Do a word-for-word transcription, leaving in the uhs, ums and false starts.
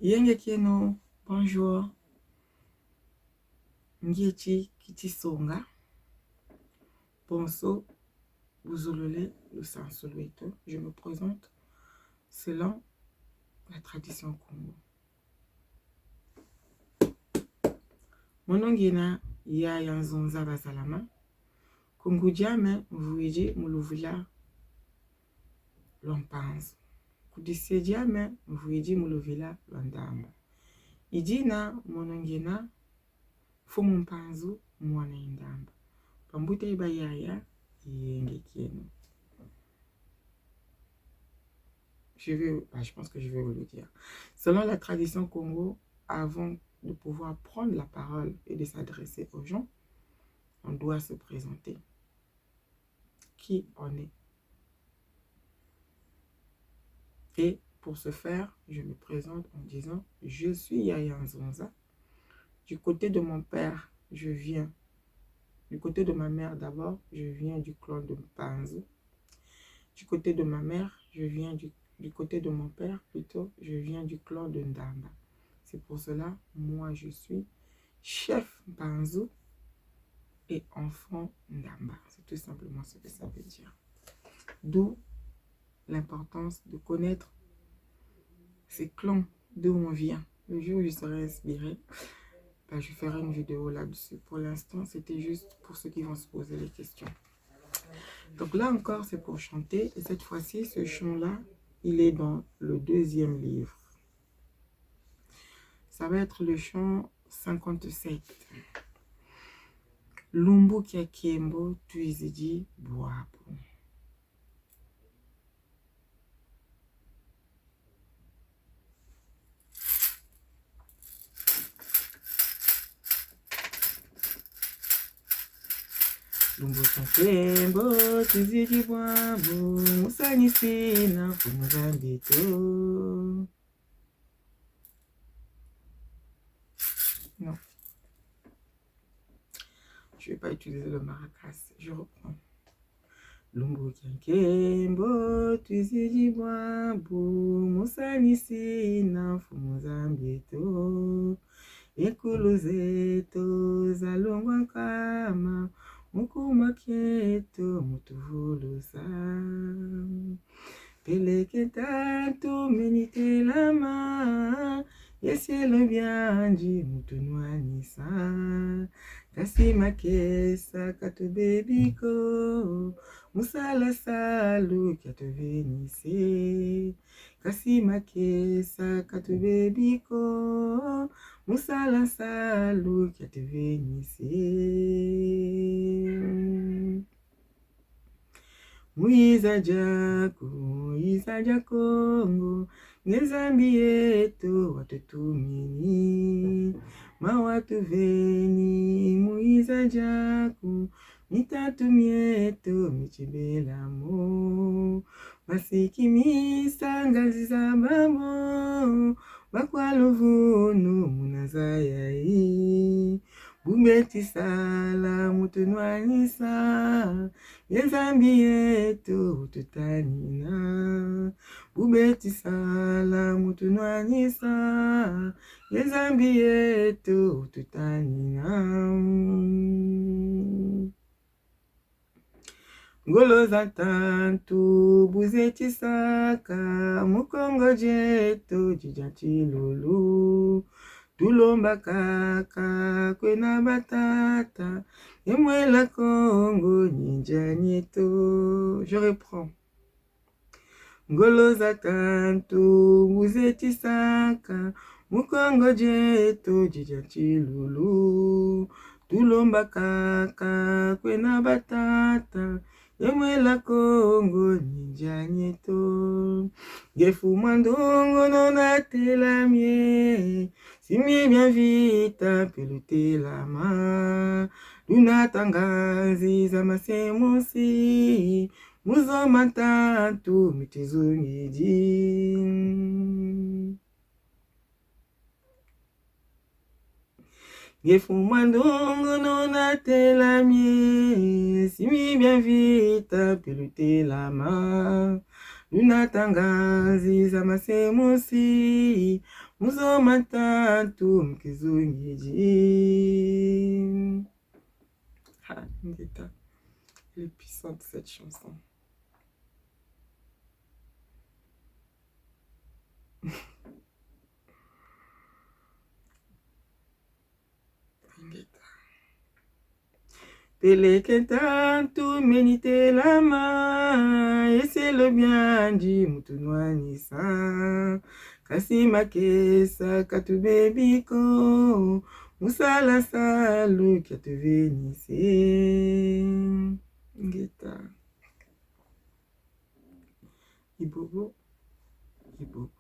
Yenge kieno, bonjour. Ngieti kiti songa. Bonso, buzolele, lusansu lweto. Je me présente selon la tradition Kongo. Mono ngina yaya Nzonza Bazalama. Ku ngudi ame mvwidi mu luvila lwa Mpanzu. Ku dise diame mvwidi mu luvila lwa Ndamba. I dina mono ngina Mfumu Mpanzu, mwana ye Ndamba. Bambuta ye bayaya, yenge kieno. Je vais, bah, je pense que je vais vous le dire. Selon la tradition Kongo, avant de pouvoir prendre la parole et de s'adresser aux gens, on doit se présenter qui on est. Et pour ce faire, je me présente en disant, je suis Yaya Nzonza. Du côté de mon père, je viens. Du côté de ma mère d'abord, je viens du clan de Mpanzu. Du côté de ma mère, je viens du, du côté de mon père, plutôt, je viens du clan de Ndamba. C'est pour cela, moi, je suis chef Mpanzu et enfant Ndamba. C'est tout simplement ce que ça veut dire. D'où l'importance de connaître ces clans, d'où on vient. Le jour où je serai inspirée, ben, je ferai une vidéo là-dessus. Pour l'instant, c'était juste pour ceux qui vont se poser les questions. Donc là encore, c'est pour chanter. Et cette fois-ci, ce chant-là, il est dans le deuxième livre. Ça va être le chant cinquante-sept. Lumbu kia nkembo twizidi bwabu. Lumbu kia nkembo twizidi bwabu, mu sanisa na Mfumu Nzambi eto. Non. Je vais pas utiliser le maracas. Je reprends. Lumbu kia nkembo twizidi bwabu, mu sanisa na Mfumu Nzambi eto. E nkulu zeto zalongwa nkama, mu kuma kieto mu tuvulusa. Peleke tantu meni telama, ye sielo biandi mu tunwanisa. Kasi makesa ka tubebi ko, mu sala salu kia tuvenise. Kasi makesa ka tubebi ko, mu sala salu kia tuvenise. Mu yiza diaku, mu yiza dia Kongo, nge Nzambi eto watutumini. Mawa tuveni mu yiza diaku, mitantu mieto mi tibela mo. Masikimisa nganzi za babo, bakwa luvunu muna nza yayi. Bu beti sala mu tunwanisa, ye Nzambi eto ututanina. Bu beti sala mu tunwanisa, ye Nzambi eto ututanina. Ngolo za ntantu bu zeti saka mu Kongo dieto dia ntilulu. Tulomba kaka kwena batata, ye Mwela Kongo ni nza nieto. Je reprends. Ngolo za ntantu bu zeti saka mu Kongo dieto dia ntilulu. Tulomba kaka kwena batata, ye Mwela Kongo ni nza nieto. Nge Mfumu a Ndongono natelami e, simbi bia mvita mpe lutelama. Lunata nganzi za masemusi, mu zoma ntantu mi tuzongidi. Nge Mfumu a Ndongono natelami e, simbi bia mvita mpe lutelama. Lunata nganzi za masemusi, Muzo matantu mkizungidi. Ah, ingeta. Elle est puissante, cette chanson. Ingeta. Peleke ntantu meni telama, eselo biandi muntu nwanisa. Kasi makesa ka tubebi ko, mu sala salu kia tuvenise. Ingeta. Ibobo, ibobo.